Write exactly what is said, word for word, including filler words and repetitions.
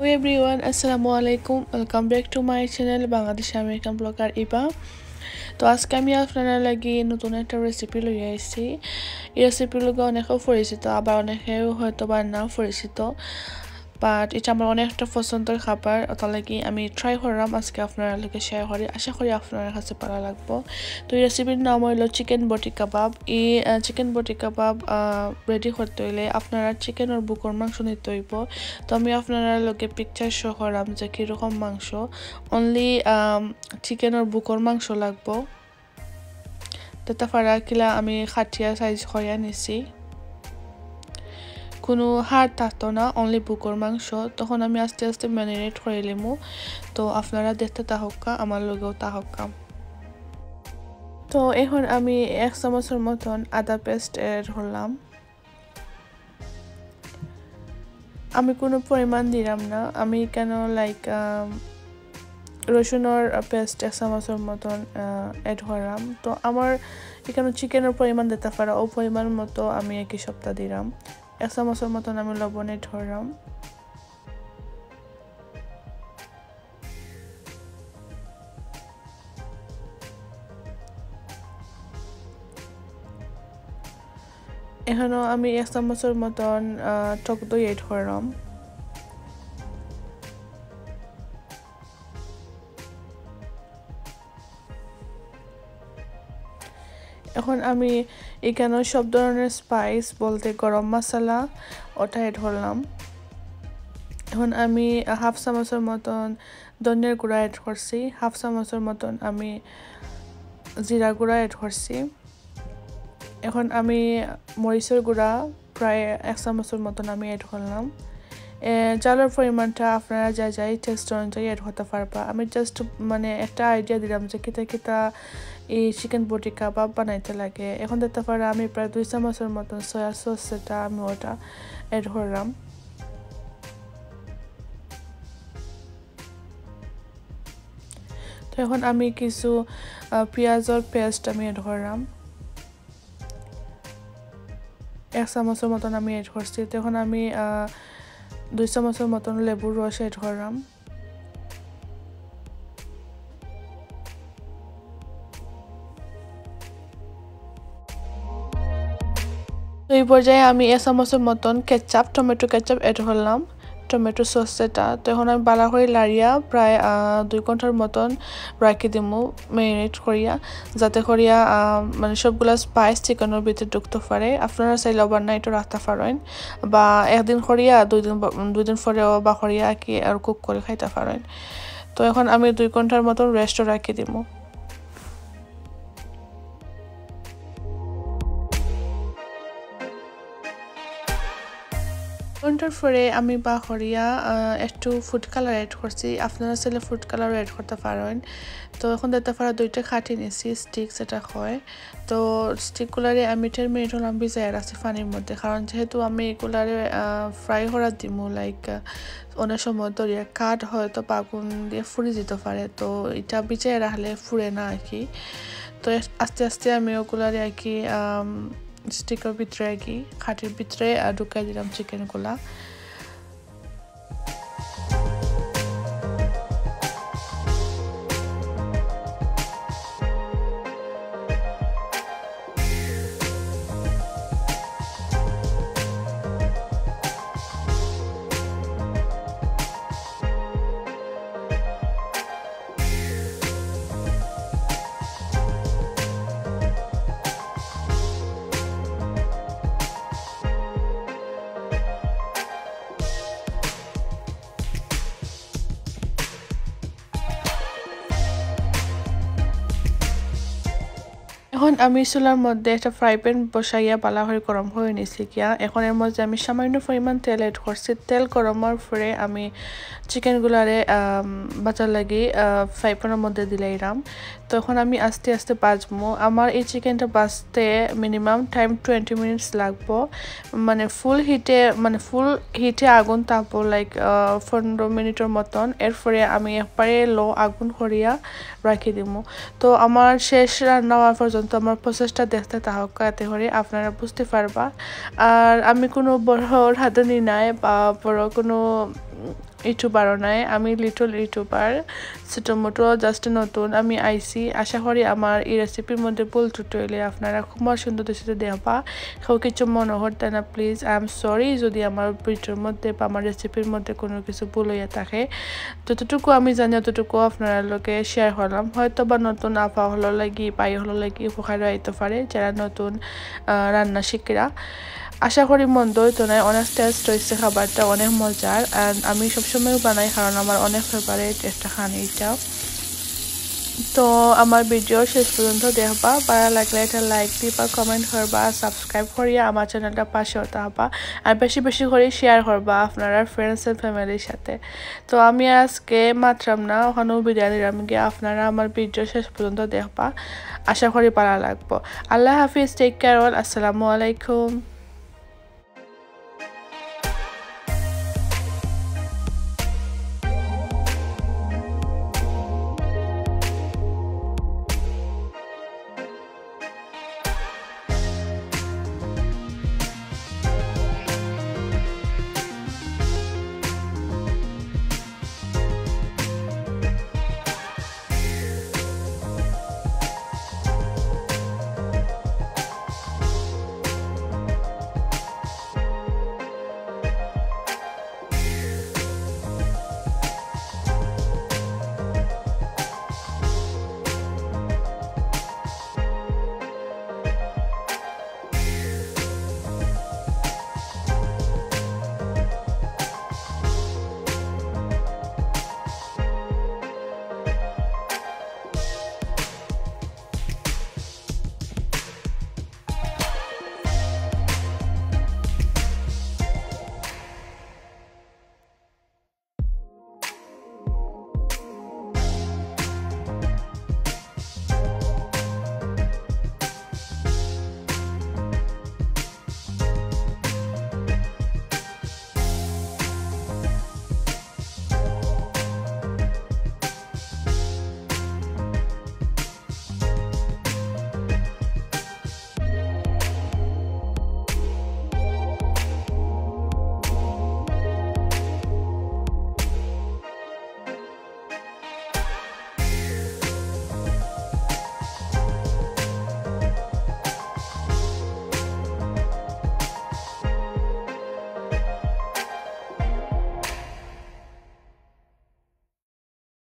Hello everyone, আসসালামু আলাইকুম। Welcome back to my channel, Bangladeshi American blogger Eva. তো আজকে আমি আপনারার লাগি নতুন একটা রেসিপি লইয়া আইছি। এই রেসিপির লগে অনেকেও পরিচিত, আবার অনেকেও হয়তো বা না পরিচিত, বাট এটা আমার অনেক একটা পছন্দর খাবার, ওটার লাগি আমি ট্রাই করলাম আজকে আপনারার লগে শেয়ার করি। আশা করি আপনারার কাছে ভালা লাগবো। তো এই রেসিপির নাম হইলো চিকেন বটি কাবাব। এই চিকেন বটি কাবাব রেডি করতে হইলে আপনারা চিকেনর বুকর মাংস নিতে হইব। তো আমি আপনারার লগে পিকচার শো করাম যে কীরকম মাংস। অনলি চিকেনর বুকর মাংস লাগবো। তো তারপরে কিলা আমি কাটিয়া সাইজ করিয়া নিছি, কোনো হাড় থাকতো না, অনলি বুকর মাংস। তখন আমি আস্তে আস্তে ম্যারিনেট করে লিমু। তো আপনারা দেখতে থাকউক্কা, আমার লগেও থাকউক্কা। তো এখন আমি এক চামচর মতন আদা পেস্ট অ্যাড করলাম। আমি কোনো পরিমাণ দিলাম না, আমি কেন লাইক রসুনর পেস্ট এক চামচর মতন অ্যাড করলাম। তো আমার এখানে চিকেনর পরিমাণ দিতে পারো, ও পরিমাণ মতো আমি একই সপ্তাহ দিলাম। এক চামচর মতন আমি লবণ অ্যাড করলাম। এখানেও আমি এক চামচর মতন টক দই অ্যাড করলাম। এখন আমি এখানে সব ধরনের স্পাইস বলতে গরম মশলা ওটা অ্যাড করলাম। এখন আমি হাফ চামচর মতন ধনিয়ার গুঁড়া অ্যাড করছি, হাফ চামচর মতন আমি জিরা গুঁড়া অ্যাড করছি। এখন আমি মরিচর গুঁড়া প্রায় এক চামচর মতন আমি অ্যাড করলাম। এ, ঝালর পরিমাণটা আপনারা যা যাই টেস্ট অনুযায়ী অ্যাড করতে পারবা। আমি জাস্ট মানে একটা আইডিয়া দিলাম যে কিতা কিতা এই চিকেন বটি কাবাব বানাইতে লাগে। এখন দেখতে পারা আমি প্রায় দুই চামচর মতন সয়া সস, সেটা আমি ওটা অ্যাড করলাম। তো এখন আমি কিছু পিঁয়াজর পেস্ট আমি অ্যাড করলাম, এক চামচর মতন আমি অ্যাড করছি। তো এখন আমি দুই চামচর মতন লেবুর রস অ্যাড করলাম। তো এই পর্যায়ে আমি এক চামচর মতন কেচাপ, টমেটো কেচাপ অ্যাড করলাম, টমেটো সস সেটা। তো এখন আমি বালা করে লাড়িয়া প্রায় দুই ঘন্টার মতন রাখি দিমু ম্যারিনেট করিয়া, যাতে করিয়া মানে সবগুলা স্পাইস চিকেনর ভিতরে ঢুকতে পারে। আপনারা চাইলে ওভারনাইটও রাখতে পারেন, বা একদিন করিয়া দুই দিন ব-, দুই দিন পরেও বা করিয়া আর কি আর কুক করে খাইতে পারেন। তো এখন আমি দুই ঘন্টার মতন রেস্টও রাখি দিমু। ঘন্টার পরে আমি বা করিয়া একটু ফুড কালার অ্যাড করছি, আপনারা চাইলে ফুড কালারও অ্যাড করতে পারেন। তো এখন দেখতে পারা দুইটা কাটি নিছি, স্টিক যেটা হয়। তো স্টিকগুলারে আমি টেন মিনিট হলাম ভিজাই রাখছি পানির মধ্যে, কারণ যেহেতু আমি এগুলারে ফ্রাই করা দিমু, লাইক অনেক সময় দরিয়া কাঠ হয়তো আগুন দিয়ে ফুরি যেতে পারে, তো এটা ভিজাই রাখলে ফুরে না আর কি। তো আস্তে আস্তে আমি ওগুলারে আর কি স্টিকর ভিতরে আর কি কাঠির ভিতরে ঢুকাই দিলাম চিকেনগুলা। এখন আমি চুলার মধ্যে একটা ফ্রাই প্যান বসাইয়া বালা করে গরম করে নিছি গিয়া। এখন এর মধ্যে আমি সামান্য পরিমাণ তেল অ্যাড করছি। তেল গরম হওয়ার পরে আমি চিকেনগুলারে বাজার লাগি ফ্রাই প্যানের মধ্যে দিলাইলাম। তো এখন আমি আস্তে আস্তে বাজমু। আমার এই চিকেনটা বাজতে মিনিমাম টাইম টোয়েন্টি মিনিটস লাগবো, মানে ফুল হিটে, মানে ফুল হিটে আগুন তাপবো লাইক পনেরো মিনিটের মতন। এরপরে আমি একবারে লো আগুন করিয়া রাখি দিমু। তো আমার শেষ রান্না হওয়া পর্যন্ত আমার প্রসেসটা দেখতে থাকুক, এতে করে আপনারা বুঝতে পারবা। আর আমি কোনো বড় রাঁধুনি নাই বা বড় কোনো ইউটিউবারও নায়, আমি লিটল ইউটিউবার, ছোটো মোটো জাস্ট নতুন আমি আইছি। আশা করি আমার এই রেসিপির মধ্যে ভুল ত্রুটি হইলে আপনারা ক্ষমা সুন্দর দৃষ্টিতে দেখবা। কেউ কিছু মনে করতে না, প্লিজ, আই এম সরি যদি আমার ভিডিওর মধ্যে বা আমার রেসিপির মধ্যে কোনো কিছু ভুল হইয়া থাকে। যতটুকু আমি জানি অতটুকু আপনারা লগে শেয়ার করলাম। হয়তো বা নতুন আপা হলো লাগি, ভাই হলো লাগি উপকার হইতে পারে, যারা নতুন আহ, রান্না শিখরা। আশা করি মন্দ হইতো নায়, অনেক টেস্ট হইছে খাবারটা, অনেক মজার। অ্যান্ড আমি সবসময় বানাই, কারণ আমার অনেক ফেভারিট একটা খানি এটা। তো আমার ভিডিও শেষ পর্যন্ত দেখবা, ভালো লাগলে একটা লাইক দিবা, কমেন্ট করবা, সাবস্ক্রাইব করিয়া আমার চ্যানেলটা পাশে হতে হবা। আর বেশি বেশি করে শেয়ার করবা আপনারা ফ্রেন্ডস অ্যান্ড ফ্যামিলির সাথে। তো আমি আজকে মাতরাম না, ওখানেও বিদায় নিলাম গিয়া। আপনারা আমার ভিডিও শেষ পর্যন্ত দেখবা, আশা করি ভালো লাগবো। আল্লাহ হাফিজ, টেক কেয়ার অল, আসসালামু আলাইকুম।